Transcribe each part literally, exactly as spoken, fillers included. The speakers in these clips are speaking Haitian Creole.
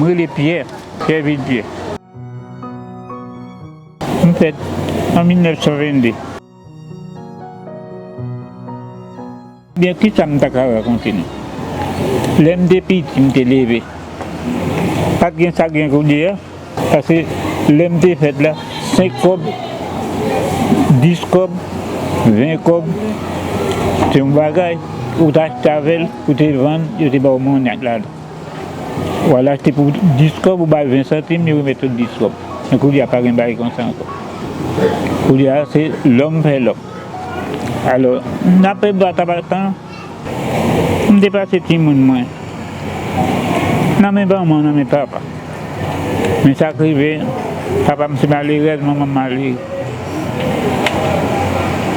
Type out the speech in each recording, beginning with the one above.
M rele Pyè, Pyè Vilpyè. M fèt an mil nèf san vennde. Byen, kisa m ta ka rakonte nou? Lè m te piti, m te leve. Pa t gen sa k gen kounye a, paske lè m te fèt la, senk kòb, dis kòb, ven kòb, se yon bagay, ou t achte avè l, ou te vann, yo te ba w monnen ladan. W al achte pou dis kòb, ou bay ven santim, yo remèt ou dis kòb. Men kounye a pa gen bagay konsa ankò. Kounye a se lòm fè lòm. Alò, n ap pran tan, m te pase timoun mwen nan men manman, nan men papa. Men sa k rive, papa m se malerèz, manman m malere.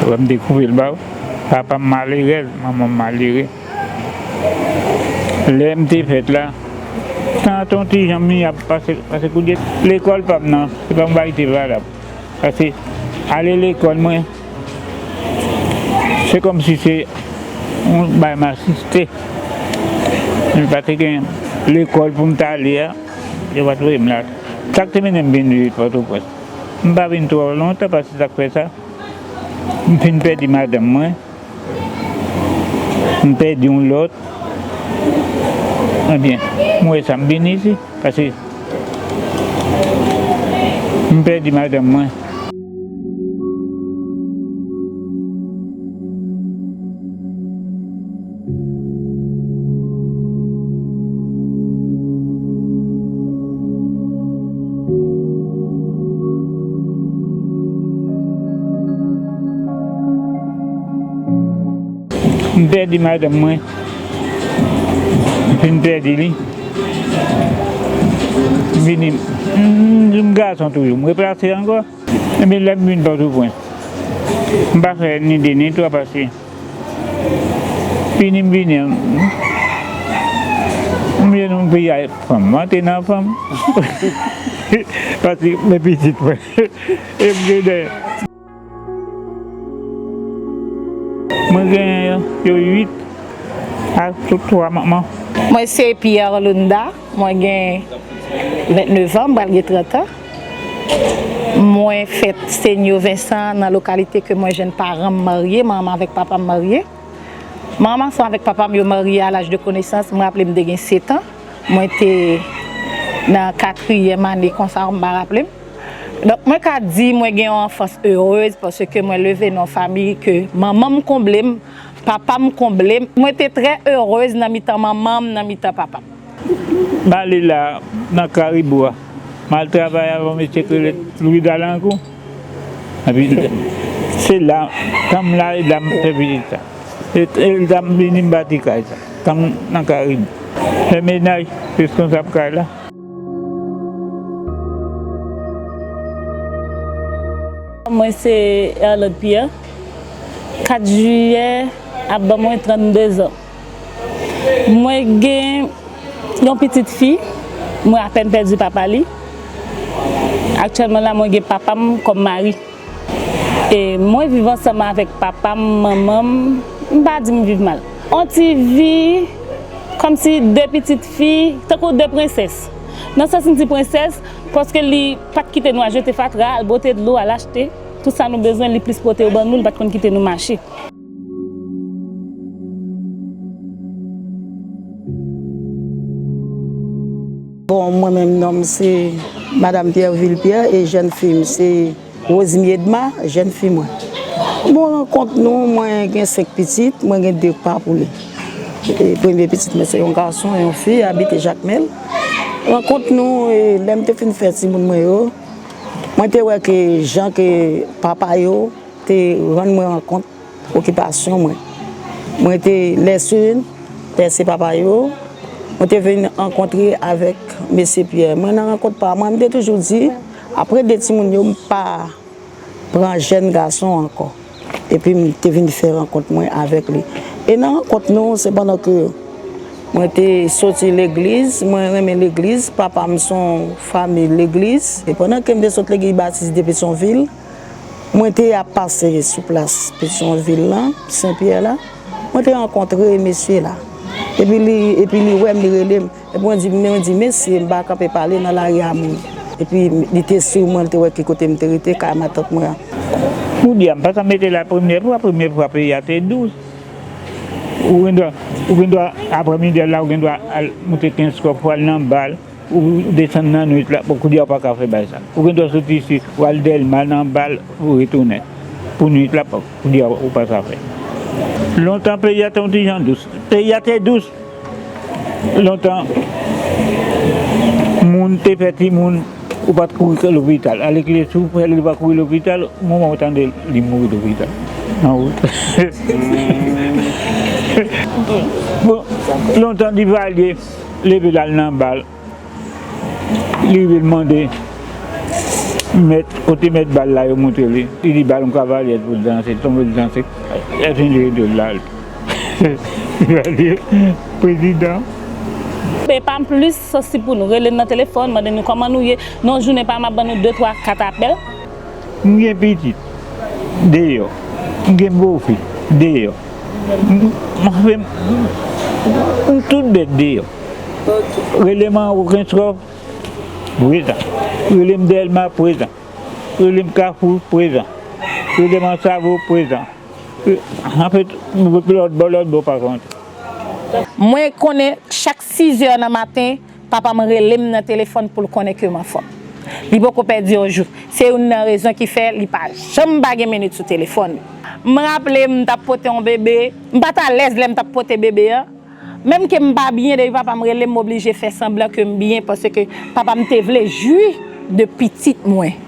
Wè m te koupe l ba w. Papa m malerèz, manman m malere. Lè m te fèt la, tan ton ti jan m ap pase, pase kounye lekòl pa m nan, se pa yon bagay ki te valab. Paske ale lekòl mwen, se kòmsi se yon bagay m asiste. Men pa te gen lekòl pou m t ale a, yo pa t voye m la. Sa k te mennen m vin viv Pòtoprens? M pa vin twò lontan, paske sa k fè sa, m fin pèdi madanm mwen. M pèdi yon lòt. Ebyen, m wè sa, m vin isit, paske m pèdi madanm mwen. M pèdi madanm mwen. M fin pèdi li. M vini, m, m gason toujou. M replase ankò. Epi lè m vin Pòtoprens, m pa fè ni de ni twa, paske vini m vini an, m vin yon peyi a fanm. Mwen te nan fanm. Paske men pitit mwen. E m gen dèyè. Mwen gen yo uit ak tout twa manman. Mwen se Pierre Lunda, mwen gen vennnev an, m pral gen trant an. Mwen fèt Senyo Vensan nan lokalite ke mwen jwenn paran m marye, manman m avèk papa m marye. Manman m ansanm avèk papa m yo marye a laj de konesans, m raple m te gen sèt an. Mwen te nan katriyèm ane konsa, m pa raple m. Donk, mwen ka di mwen gen yon anfans erez paske mwen leve nan yon fanmi ke manman m konble m, papa m konble m. Mwen te trè erez nan mitan manman m, nan mitan papa m. Bale la, nan Karibou a, m al travay avè yon mesye ki rele Louis Dalankou. Epi, se la, tan m la, e la m fè pitit sa. E, e la m vini m bati kay sa. Tan m nan Karibou. Fè mennaj, reskonsab kay la. Mwen se Erlande Pierre. Kat jiyè ap ban mwen trannde zan. Mwen gen yon pitit fi, mwen apèn pèdi papa li. Aktyèlman la, mwen gen papa m kòm mari. E mwen viv ansanm avèk papa m, manman m, m pa di m viv mal. On ti vi kòmsi de pitit fi, tankou de prensès. Nan sans m di prensès, paske li pa t kite nou al jete fatra, al bwote dlo, al achte tout sa nou bezwen, li plis pote yo ban nou, li pa t konn kite nou mache. Bon, mwen menm, non m se Madam Pierre Vilpierre e jèn fi m se Rosemy Edma, jèn fi mwen. Bon, rankont nou, mwen gen senk pitit, mwen gen de pa poule. E premye pitit mwen se yon gason e yon fi, abite Jakmèl. Rankont nou, e lè m te fin fè timoun mwen yo, mwen te wè ke jan ke papa yo te rann mwen rankont okipasyon mwen. Mwen te lèse pèse papa yo, mwen te vin rankontre avèk mesye Pyè. Mwen nan rankont pa mwen, m te toujou di, apre de timoun yo, m pa pran jèn gason ankò. Epi m te vin fè rankont mwen avèk li. E nan rankont nou, se pandan ke mwen te soti legliz, mwen renmen legliz, papa m se yon fanmi legliz. E pandan ke m te sot legliz batis de Petyonvil, mwen te ap pase sou plas Petyonvil lan, Sen Pyè la, mwen te rankontre mesye la. Epi li, epi li wè m, li rele m. Epi mwen di, mwen di, "Mesye, m pa kanpe pale nan lari a moun." Epi li te swiv mwen, li te wè ki kote m te rete, kay matant mwen an. Kounye a, m pa t ap mete la premyè fwa, premyè fwa peyi a te dous. Ou gen dwa, ou gen dwa, aprè midi a la, ou gen dwa al moute kenz kòb pou al nan bal, ou desann nan nwit la, bon, kounye a ou pa ka fè bagay sa. Ou gen dwa soti isit, ou al Dèlma nan bal, ou retounen. Pou nwit la, kounye a ou pa sa fè. Lontan peyi a te yon ti jan dous. Peyi a te dous. Lontan, moun te fè timoun, ou pa t kouri lopital. Alèkile, si w fè li pa kouri lopital, moman ou tande li mouri lopital. Nan wout. Bon, lontan Divalye leve l al nan bal. Li rive l mande mèt, kote mèt bal la yo montre li. Li di bal yon kavalyè pou l danse, tonbe l danse. Lè fini li rete la. Li prezidan. Epa m plis sansib pou nou. Rele n nan telefòn, mande nou kòman nou ye. Nan yon jounen pa m ap ban nou de, twa, kat apèl. M gen pitit deyò. M gen bofi deyò. M, m, m, m tout bèt deyò. Rele m an Wokenskòf, prezan. Rele m Dèlma, prezan. Rele m Kafou, prezan. Rele m Ansavo, prezan. Anfèt, lòt bò, lòt bò pa konte. Mwen konnen chak sizè nan maten, papa m rele m nan telefòn pou l konnen ke m anfòm. Li poko pèdi yon jou. Se youn nan rezon ki fè li pa janm pa gen minit sou telefòn. M raple m t ap pote yon bebe, m pa t alèz lè m t ap pote bebe a. Menm ke m pa byen, depi papa m rele m, m oblije fè sanblan ke m byen, paske papa m te vle jwi de pitit mwen.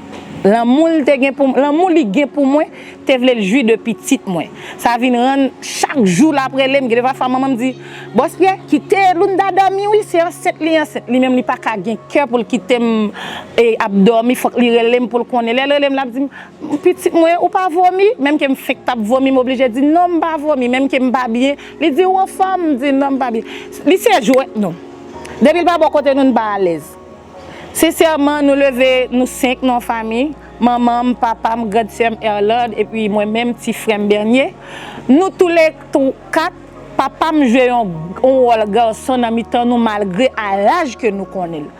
Lanmou l te gen pou, lanmou li gen pou mwen, te vle l jwi de pitit mwen. Sa vin rann chak jou l ap rele m. Gen de fwa manman m di, "Bòs Pyè, kite Lunda dòmi wi, se ansent li ansent." Li menm li pa ka gen kè pou l kite m, e, ap dòmi, fòk li rele m pou l konnen. Lè l rele m, l ap di m, "Pitit mwen, ou pa vomi?" Menm ke m fenk t ap vomi, m oblije di, "Non, m pa vomi." Menm ke m pa byen, li di, "Ou anfòm?" M di, "Non, m pa byen." Li se jwèt nou. Depi l pa bò kote nou, n pa alèz. Sensèman, nou leve, nou senk nan yon fanmi. Manman m, papa m, grand sè m Erlande, epi mwen menm, ti frè m Bernier. Nou toule tou kat, papa m jwe yon, yon wòl gason nan mitan nou, malgre a laj ke nou konnen l.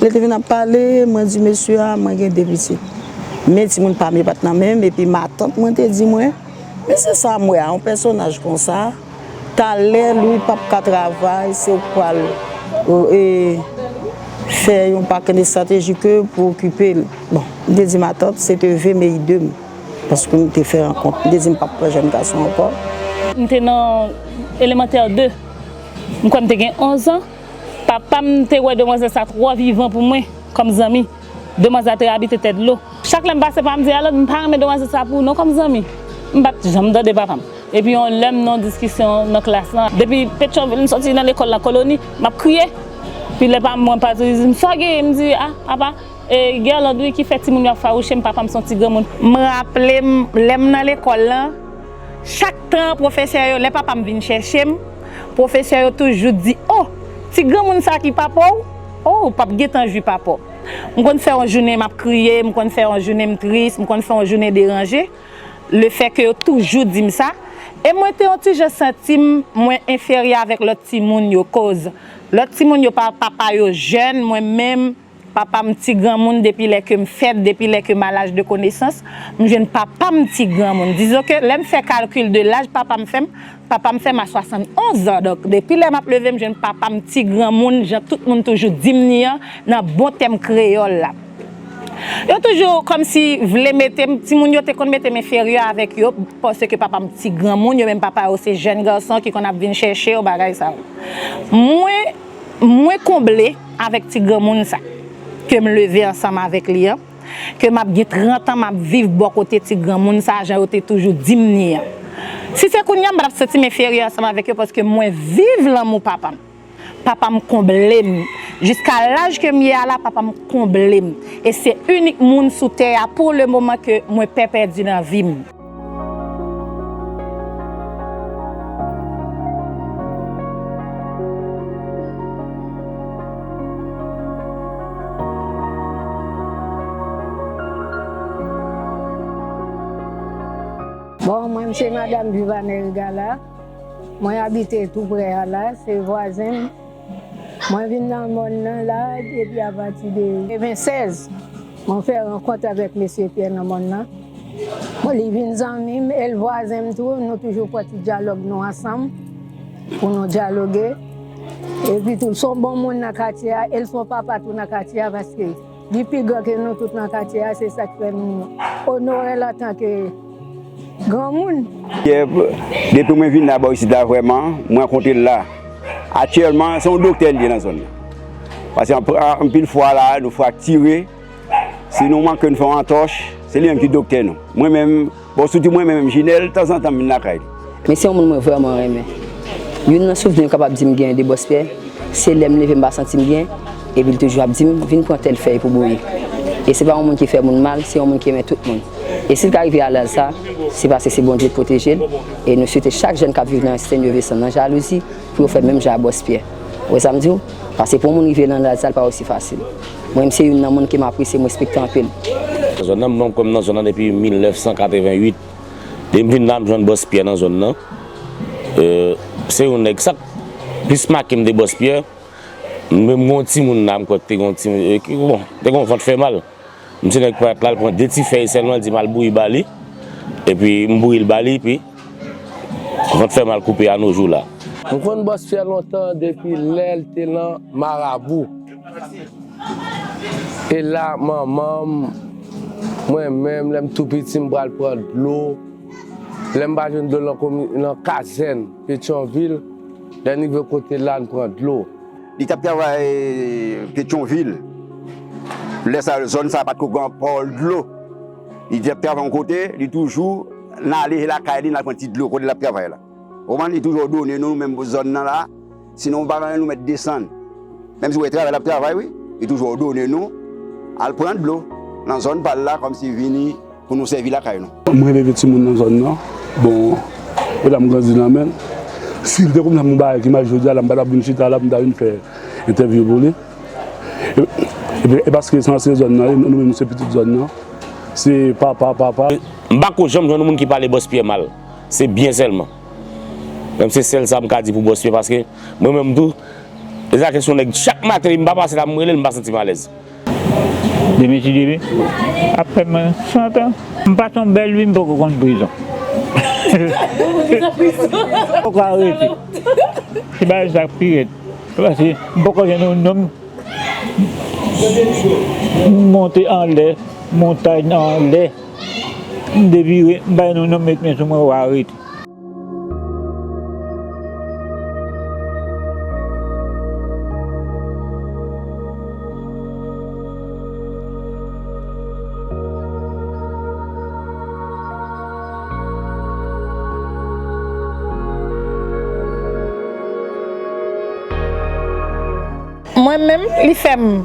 Lè te vin ap pale, mwen di mesye a, "Mwen gen de pitit." Men timoun pa m yo pa t nan men m, epi matant mwen te di mwen, "Men se sa m wè a, yon pèsonaj konsa, talè Lwi p ap ka travay, se ou k pral, e, fè yon pakèt estrateji ke pou okipe l." Bon, m te di matant, se te ve meyide m, paske m te fè rankont, m te di m p ap pran jèn gason ankò. M te nan elemantè de, m kwè m te gen onz an. Papa m te wè demwazèl sa twò vivan pou mwen kòm zanmi. Demwazèl la te abite Tèdlo. Chak lè m pase pa, m di, "Erlande, m pa renmen demwazèl sa pou ou non kòm zanmi." M pa t janm tande papa m. Epi yon lè m nan yon diskisyon nan klas lan. Depi Petyonvil, m soti nan lekòl nan Koloni, m ap kriye. Epi lè pa m, mwen pati, li di m, "Sa w gen?" M di, "A, papa, e, Gerlande wi ki fè timoun yo ap fawouche m, papa m se yon ti granmoun." M raple m, lè m nan lekòl lan, chak tan pwofesè yo, lè papa m vin chèche m, pwofesè yo toujou di, "O, ti granmoun sa ki papa w, o, w p ap gentan jwi papa w." M konn fè yon jounen m ap kriye, m konn fè yon jounen m tris, m konn fè yon jounen deranje, lefètke yo toujou di m sa. E mwen te yon ti jan santi m mwen enferyè avèk lòt timoun yo, koz lòt timoun yo pa, papa yo jèn, mwen menm, papa m ti granmoun depi lè ke m fèt, depi lè ke m a laj de konesans, m jwenn papa m ti granmoun. Dizon ke lè m fè kalkil de laj papa m fè m, papa m fè m a swasannonz an. Donk, depi lè m ap leve, m jwenn papa m ti granmoun, jan tout moun toujou di m ni an, nan bon tèm kreyòl la. Yo toujou kòmsi vle mete m, timoun yo te konn mete m enferyè avèk yo, paske papa m ti granmoun, yo menm papa yo se jèn gason ki konn ap vin chèche yo, bagay sa yo. Mwen, mwen konble avèk ti granmoun sa, ke m leve ansanm avèk li an, ke m ap gen trant an, m ap viv bò kote ti granmoun sa, jan yo te toujou di m ni an. Si se kounye a, m pa t ap santi m enferyè ansanm avèk yo, paske mwen viv lanmou papa m. Papa m konble m. Jiska laj ke m ye a la, papa m konble m. E se inik moun sou tè a pou le moman ke mwen pè pèdi nan vi m. Bon, mwen, se madanm Vivanè Regala. Mwen abite tou prè a la, se vwazen m. Mwen vin nan mòn nan la depi apati de katrevennsèz. Mwen fè rankont avèk mesye Pyè nan mòn nan. Bon, li vin zanmi m, e l vwazen m tou, nou toujou pran ti dyalòg nou ansanm pou nou dyaloge. Epi tou, l se yon bon moun nan katye a, e l se yon papa tou nan katye a, paske li pi gran ke nou tout nan katye a, se sa k fè nou onore l antanke granmoun. Pyè, depi mwen vin la bò isit la, vrèman, mwen rankontre l la. Aktyèlman, se yon doktè li ye nan zòn nan. Paske anp-, anpil fwa la, nou fraktire, si nou manke nou fè yon antòch, se li menm ki doktè nou. Mwen menm, bon, sitou mwen menm, Jinèl, tanzantan m vin lakay li. Men se yon moun mwen vrèman renmen. Youn nan souvni m kapab di m genyen de Bòs Pyè, se lè m leve m pa santi m byen, epi l toujou ap di m, "Vin pran tèl fèy pou bouyi." E se pa yon moun ki fè moun mal, se yon moun ki renmen tout moun. E si l ka rive a laj sa, se paske se Bondye k pwoteje l. E nou swete chak jèn k ap viv nan Saint-Louis nan jalouzi, pou yo fè menm jan a Bòs Pyè. Ou wè sa m di w? Paske pou yon moun rive nan laj sa, l pa osi fasil. Mwen menm, se youn nan moun ke m apresye, m respekte anpil. Zòn nan, m kòm nan zòn nan depi mil nèf san katrevenn uit. Depi m vin la, m jwenn Bòs Pyè nan zòn nan. Euh, se yon nèg sa k plis make m de Bòs Pyè. M, m gen yon timoun la, m kwè k te gen yon timoun, euh, ki, bon, te gen yon vant fè mal. M se nèg payèt la, l pran de ti fèy sèlman, l di m al bouyi ba li. Epi m bouyi l ba li, epi vant fè mal koupe a no jou la. M konn Bòs Pyè lontan depi lè l te nan Marabou. E la, manman m, mwen menm, lè m tou piti, m pral pran dlo. Lè m pa jwenn dlo nan komi-, nan kazèn Petyonvil, lè n rive kote la, n pran dlo. Li t ap travay Petyonvil. Lè sa, zòn sa pa t ko gen pòl dlo. Li t ap travay yon kote, li toujou nan ale lakay li, nan pran ti dlo kote l ap travay la. Ou konprann? Li toujou òdone nou, nou menm zòn nan la. Sinon, nou pa gen anyen, nou mèt desann. Menm si w wè travay l ap travay, wi, li toujou òdone nou al pran dlo nan zòn pa l la, kòmsi vini pou nou sèvi lakay nou. Mwen leve timoun nan zòn nan. Bon, e la m grandi nan men l. Si l te konn fè m yon bagay ki mal jodi a la, m pa t ap vin chita la pou m ta vin fè entèvyou pou li. E, e, e paske se ansyen zòn nan, e nou, nou menm se pitit zòn nan. Se papa, papa. M pa ko janm jwenn yon moun ki pale Bòs Pyè mal. Se byen sèlman. Menm se sèl sa m ka di pou Bòs Pyè, paske mwen menm tou, e sa kesyon nèg, chak maten, m pa pase la, m rele l, m pa santi m alèz. Demen ti Demen ap fè mwen santan. M pase yon bèl vi, m poko konn prizon. Poko arete. Se bagay sa k pi rèd. Paske m poko jwenn yon nonm, m monte anlè montay nan anlè, m devire, m bay yon nonm met men sou mwen, w arete. Mwen menm, li fè m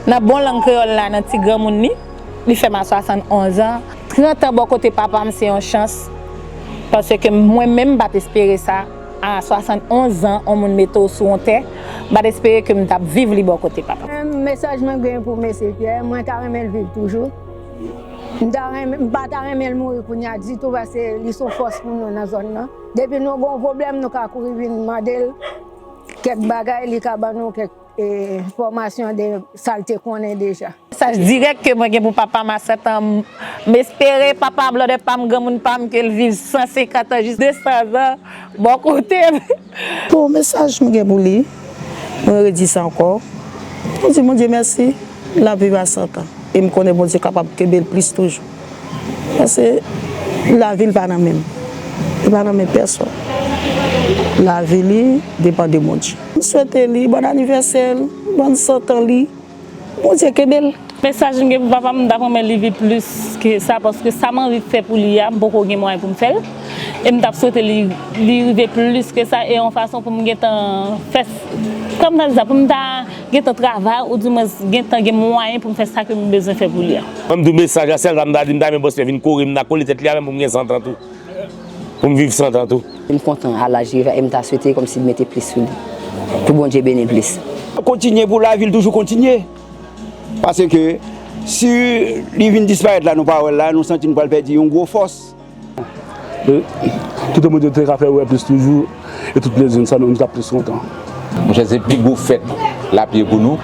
nan bon lang kreyòl la, nan ti granmoun li, li fè m a swasannonz an. Trant an bò kote papa m se yon chans, paske mwen menm m pa t espere sa. A swasannonz an, yon moun mete w sou yon tè, m pa t espere ke m t ap viv li bò kote papa m. Mesaj mwen gen pou mesye Pyè, mwen ta renmen l viv toujou. M ta renmen, m pa ta renmen l mouri kounye a ditou, paske li se yon fòs pou nou nan zòn nan. Depi nou gen yon pwoblèm, nou ka kouri vin mande l kèk bagay, li ka ban nou kèk, e, enfòmasyon de sa l te konnen deja. Mesaj dirèk ke mwen gen pou papa m a sèt an, m, m espere papa m, blòdè pa m, granmoun pa m, ke l viv san senkant an jis de san zan bò kote m. Bon, mesaj m gen pou li, mwen redi sa ankò. Mwen di Bondye mèsi, l ap viv a san an. E m konnen Bondye kapab kenbe l plis toujou. Paske lavi l pa nan men m. Li pa nan men pèsonn. Lavi li depann de Bondye. M swete li bòn anivèsè l, bòn san an li. Bondye kenbe l. Mesaj m gen pou papa m, m t ap renmen li viv plis ke sa, paske sa m anvi fè pou li a, m poko gen mwayen pou m fè l. E m t ap swete li, li rive plis ke sa, e yon fason pou m gentan fè, kòm nan di sa, pou m ta gentan travay, oudimwens gentan gen mwayen pou m fè sa ke m bezwen fè pou li a. Mwen, m di w mesaj la, sèl sa m ta di, m ta renmen Bòs Pyè vin kore m nan kole tèt li a menm pou m gen san an tou. Pou m viv san an tou. M kontan a laj li a, e m ta swete kòmsi l mete plis sou li. Pou Bondye beni l plis. Kontinye pou lavi l toujou kontinye. Paske si li vin disparèt la, nou pa wè l la, nou santi nou pral pèdi yon gwo fòs. E, kite Bondye te ka fè wè plis toujou, e tout lèzèn sa nou, nou t ap plis kontan. Monchè, se pi gwo fèt lapye pou nou,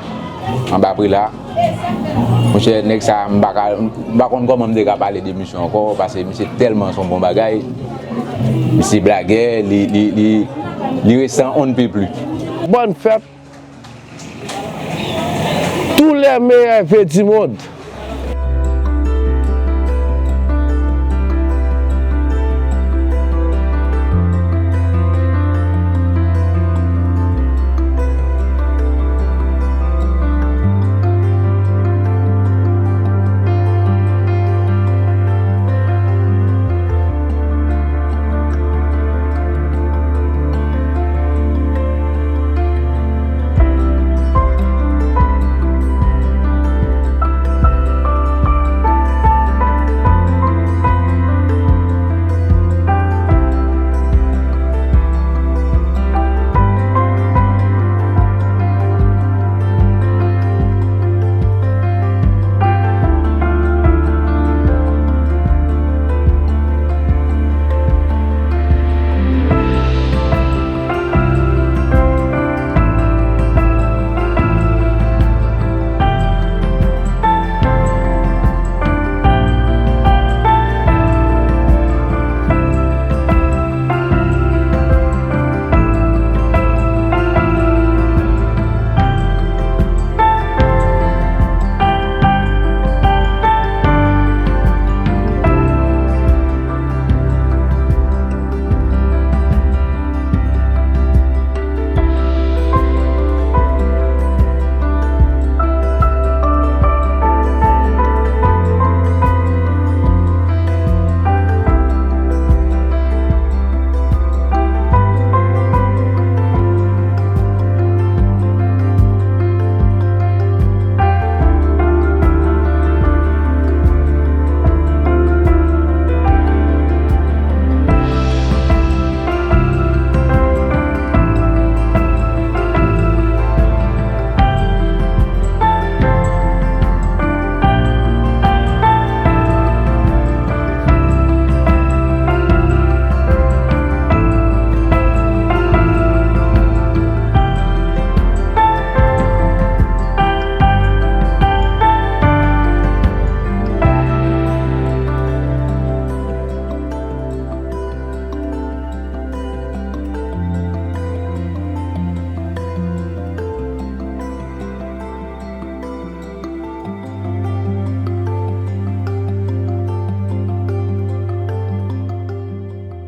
anba Prela. Monchè, nèg sa, m pa ka, m pa konn kòman m te ka pale de misye ankò, paske misye tèlman se yon bon bagay. Misye blagè, li, li, li, li resan on ne peut plus. Bonne fête. Tous les meilleurs vœux du monde.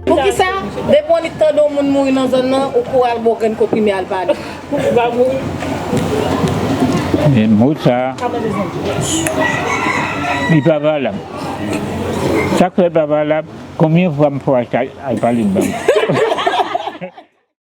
Poukisa, depi w annik tande yon moun mouri nan zòn nan, ou kouri al ba w grenn konprime al pale? Men mo sa, li pa valab. Sa k fè l pa valab, konbyen fwa m fè w al pale m pa m?